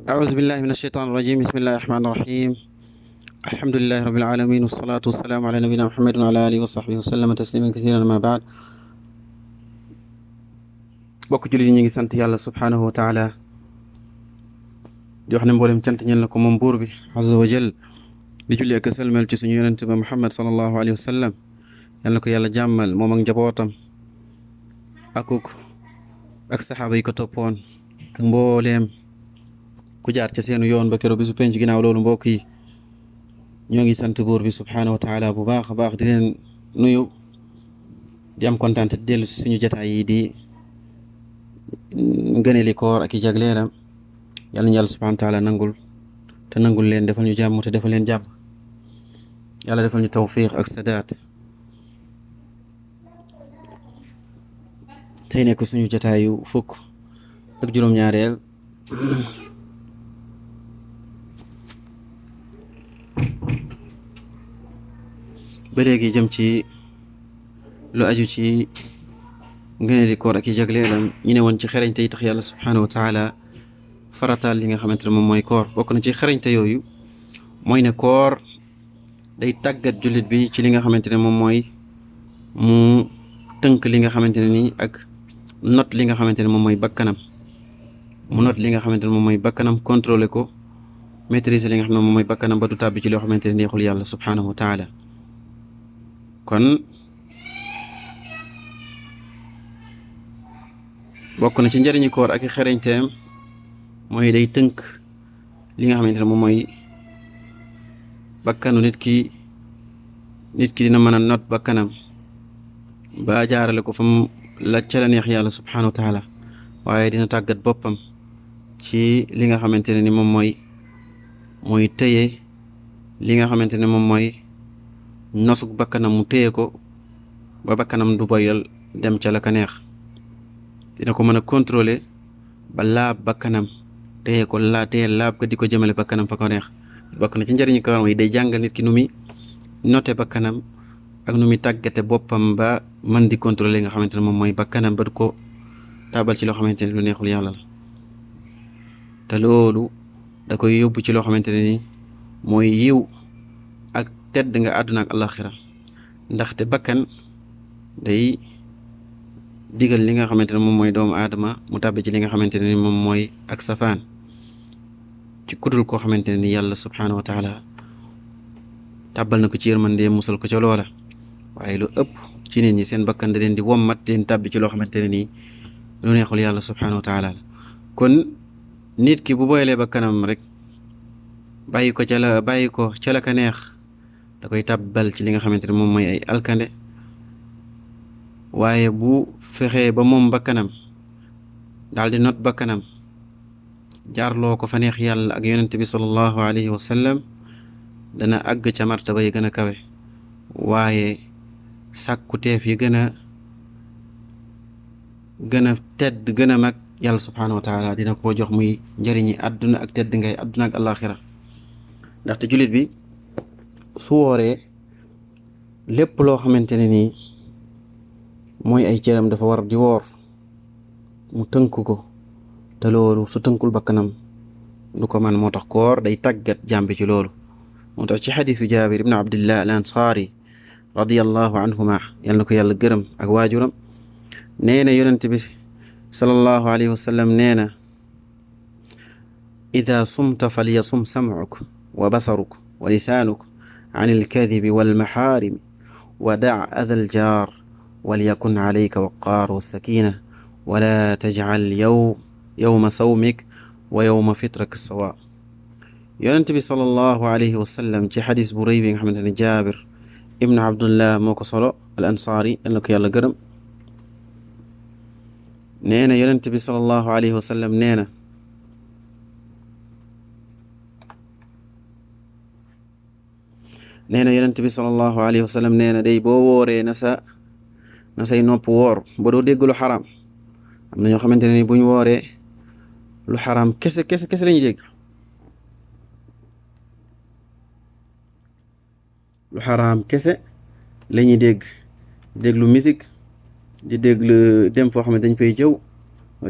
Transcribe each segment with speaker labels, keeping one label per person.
Speaker 1: أعوذ بالله من الشيطان الرجيم بسم الله الرحمن الرحيم الحمد لله رب العالمين والصلاة والسلام على نبينا محمد وعلى آله وصحبه وسلم تسليما كثيرا ما بعد bokk jullit ñi ngi sant yàlla subhaanahu wa taala di wax ne mboolem cant ñeel na ko moom buur bi azza wa jal di julli ak sëlmal ci suñu yonent ba Muhammad sallallahu alayhi wa sallam yal na ko yàlla jàmmal moom ak njabootam ak saxaaba yi ko toppoon ak mbooleem ku jaar ca seenu yoon ba keroog bisu penc ginnaaw loolu mbokk yi ñoo ngi sant buur bi subhaanahu wa taala bu baax a baax di leen nuyu di am kontaan te dellu si suñu jataay yi di ngëneeli koor ak i jagleelam yàlla na yàlla subhaanahu wa taala nangul leen defal ñu jàmm te defal leen jàmm yàlla defal ñu tawfiq ak sadaat tey nekk suñu jataayu fukk ak juróom-ñaareel ba léegi jëm ci lu aju ci ngëneeli koor ak i jagleelam ñu ne woon ci xereñte yi tax yàlla subhaanahu wa taala farataal li nga xamante ne moom mooy koor bokk na ci xereñte yooyu mooy ne koor day tàggat jullit bi ci li nga xamante ne moom mooy mu tënk li nga xamante ne nii ak not li nga xamante ne moom mooy bakkanam mu not li nga xamante ne moom mooy bakkanam contrôler ko maîtriser li nga xam ne moom mooy bakkanam ba du tàbbi ci loo xamante ne neexul yàlla subhaanahu wa taala kon bokk na ci njëriñu koor ak i xereñteem mooy day tënk li nga xamante ne moom mooy bakkanu nit ki dina mën a not bakkanam ba jaarale ko fa mu la ca la neex yàlla subhaanahu wa taala waaye dina tàggat boppam ci li nga xamante ne ni moom mooy téye li nga xamante ne moom mooy nosuk bakkanam mu téye ko ba bakkanam du boyal dem ca la ka neex dina ko mën a contrôler ba laab bakkanam téye laab ko di ko jëmale bakkanam fa ko neex bokk na ci njëriñu koor mooy day jàngal nit ki nu muy noté bakkanam ak nu muy tàggate boppam ba mën di contrôler li nga xamante ne moom mooy bakkanam ba du ko taabal ci loo xamante ne lu neexul yàlla la te loolu da koy yóbbu ci loo xamante ne ni mooy yiw ak tedd nga àdduna ak alaxira ndaxte bakkan day digal li nga xamante ne moom mooy doomu aadama mu tàbbi ci li nga xamante ne ni moom mooy ak safaan ci kudul koo xamante ne ni yàlla subhaanahu wa taala tàbbal na ko ci yërmande musal ko ca loola waaye lu ëpp ci nit ñi seen bakkan da leen di wommat leen tàbbi ci loo xamante ne nii lu neexul yàlla subhaanahu wa taala kon nit ki bu boylee bakkanam rek bàyyi ko ca la ka neex da koy tàbbal ci li nga xamante ne moom mooy ay alkande waaye bu fexee ba moom bakkanam daal di not bakkanam jaarloo ko fa neex yàlla ak yonent bi sallallahu alayhi wa sallam dana àgg ca martaba yi gën a kawe waaye sàkku teef yi gën a tedd gën a mag yàlla subhaanahu wa taala dina ko jox muy njëriñi àdduna ak tedd ngay àdduna ak alaxira ndaxte jullit bi su wooree lépp loo xamante ne nii mooy ay cëram dafa war di woor mu tënk ko te loolu su tënkul bakkanam du ko man moo tax koor day tàggat jàmbi ci loolu moo tax ci xadiisu jaabir ibn abdillah al ansaari radiyallahu anhuma yal na ko yàlla gërëm ak waajuram nee na yonent bi sallallahu alayhi wa sallam nee na ida sumta falyasum sam'uk wa basaruk wa lisaanuk an alkadibi walmaxaarimi wa dac ada aljaar walyakun calayka waqaar walsakina wala tajcal yowma sawmik wa yowma fitrak sawa yonent bi sallallahu alayhi wa sallam ci xadis bu rëy bi nga xamante ne jaabir ibnu abdullah moo ko solo al ansaari yal na ko yàlla gërëm nee na yonent bi sallallahu alayhi wa sallam nee na yonent bi sallallahu alayhi wa sallam nee na day boo wooree na say nopp woor ba doo dégg lu xaraam am na ñoo xamante ne ni buñ wooree lu xaraam kese la ñuy dégg lu xaraam kese la ñuy déglu musique di déglu dem foo xamante dañ fay jëw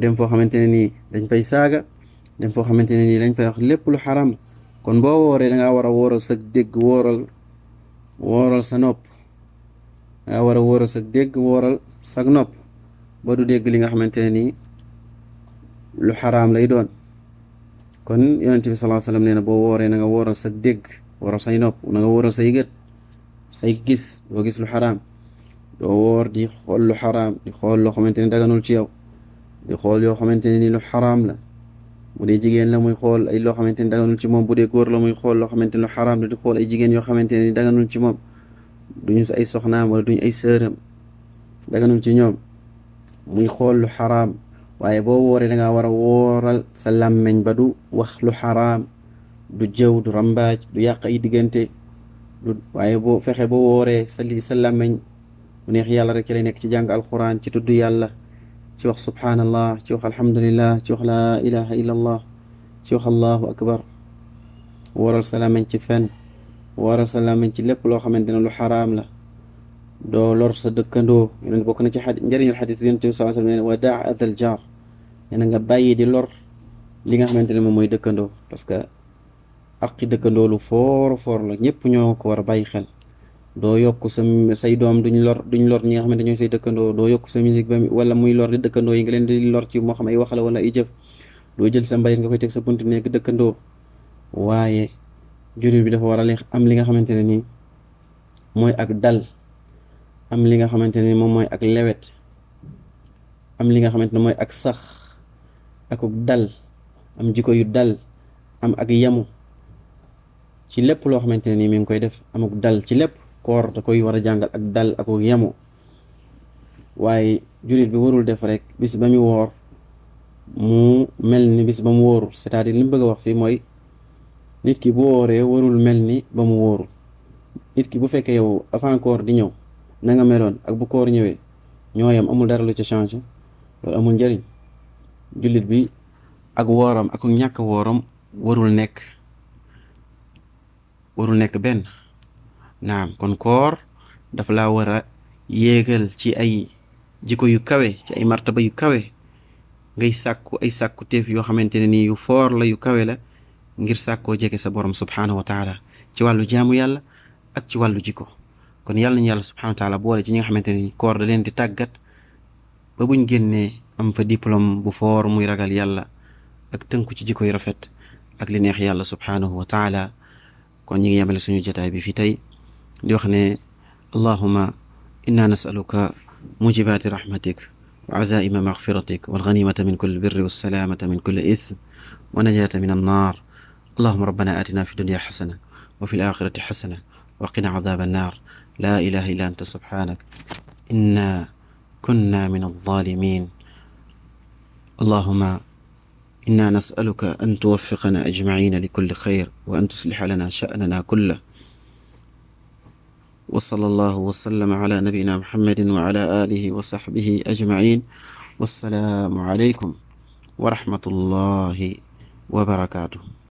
Speaker 1: dem foo xamante ne nii dañ fay saaga dem foo xamante ne nii lañ fay wax lépp lu xaraam la kon boo wooree da ngaa war a wóoral sa dégg wóoral sa nopp da ngaa war a wóoral sa dégg wóoral sa nopp ba du dégg li nga xamante ne nii lu xaraam lay doon. kon yonent bi sallallahu alayhi wasallam nee na boo wooree na nga wóoral sa dégg wóoral say nopp na nga wóoral say gët say gis doo gis lu xaraam doo woor di xool lu xaraam di xool loo xamante ne daganul ci yow di xool yoo xamante ne ni lu xaraam la bu dee jigéen la muy xool ay loo xamante ni daganul ci moom bu dee góor la muy xool loo xamante ni lu xaraam la di xool ay jigéen yoo xamante ne ni daganul ci moom duñu ay soxnaam wala duñu ay sëram daganul ci ñoom muy xool lu xaraam. waaye boo wooree da ngaa war a wooral sa làmmeñ ba du wax lu xaraam du jëw du rambaaj du yàq ay diggante waaye boo fexe boo wooree sa làmmeñ mu neex yàlla rek ci lay nekk ci jàng alquran ci tudd yàlla ci wax subhaanallah ci wax alhamdulillah ci wax laa ilaha illa allah ci wax allahu akbar wooral sa làmmeñ ci fen wooral sa làmmeñ ci lépp loo xamante ne lu xaraam la doo lor sa dëkkandoo yonent bokk na ci njëriñul xadis bi yonent bi sallallahu alayhi wasallam wa daa adal jaar nee na nga bàyyi di lor li nga xamante ne moom mooy dëkkandoo parce que aqi dëkkandoo lu foor la ñëpp ñoo ko war a bàyyi xel doo yokk say doom duñ lor ñi nga xamante ñooy say dëkkandoo doo yokk sa musique ba wala muy lor di dëkkandoo yi nga leen di lor ci moo xam ay wax la wala ay jëf doo jël sa mbayit nga koy teg sa buntu nekk dëkkandoo waaye jullit bi dafa war a am li nga xamante ne nii mooy ak dal am li nga xamante ne moom mooy ak lewet am li nga xamante ne mooy ak sax akuk dal am jikko yu dal am ak yamu ci lépp loo xamante ne nii mi ngi koy def amuk dal ci lépp koor da koy war a jàngal ak dal akuk yamu waaye jullit bi warul def rek bis ba mu woor mu mel ni bis ba mu wóorul c'est-à-dire li mu bëgg a wax fii mooy nit ki bu wooree warul mel ni ba mu wóorul nit ki bu fekkee yow avant koor di ñëw na nga meloon ak bu koor ñëwee ñooyam amul dara lu ci changé loolu amul njëriñ jullit bi ak wooram ak ñàkk wooram warul nekk benn naam kon koor dafa laa war a yéegal ci ay jikko yu kawe ci ay martaba yu kawe ngay sàkku ay sàkku teef yoo xamante ne nii yu foor la yu kawe la ngir sàkkoo jege sa borom subhaanahu wa taala ci wàllu jaamu yàlla ak ci wàllu jikko kon yàlla nañu yàlla subhaanahu wa taala boole ci ñi nga xamante ne nii koor da leen di tàggat ba buñ génnee am fa diplôme bu foor muy ragal yàlla ak tënku ci jikko yu rafet ak li neex yàlla subhaanahu wa taala kon ñi ngi yemale suñu jotaay bi fi tey di wax ne allahuma inna nasaluka mujibaati rahmatik wa azaima maghfiratik walganimata min kulli birri wassalamata min kulli ithm wa najata min annar allahuma rabbana atina fi dunya xasana wa fi alaxirati xasana wa qina adab annar la ilaha illa anta subhanak inna kunna min alzalimin allahuma إنا نسألك أن توفقنا أجمعين لكل خير وأن تصلح لنا شأننا كله وصلى الله وسلم على نبينا محمد وعلى آله وصحبه أجمعين والسلام عليكم ورحمة الله وبركاته.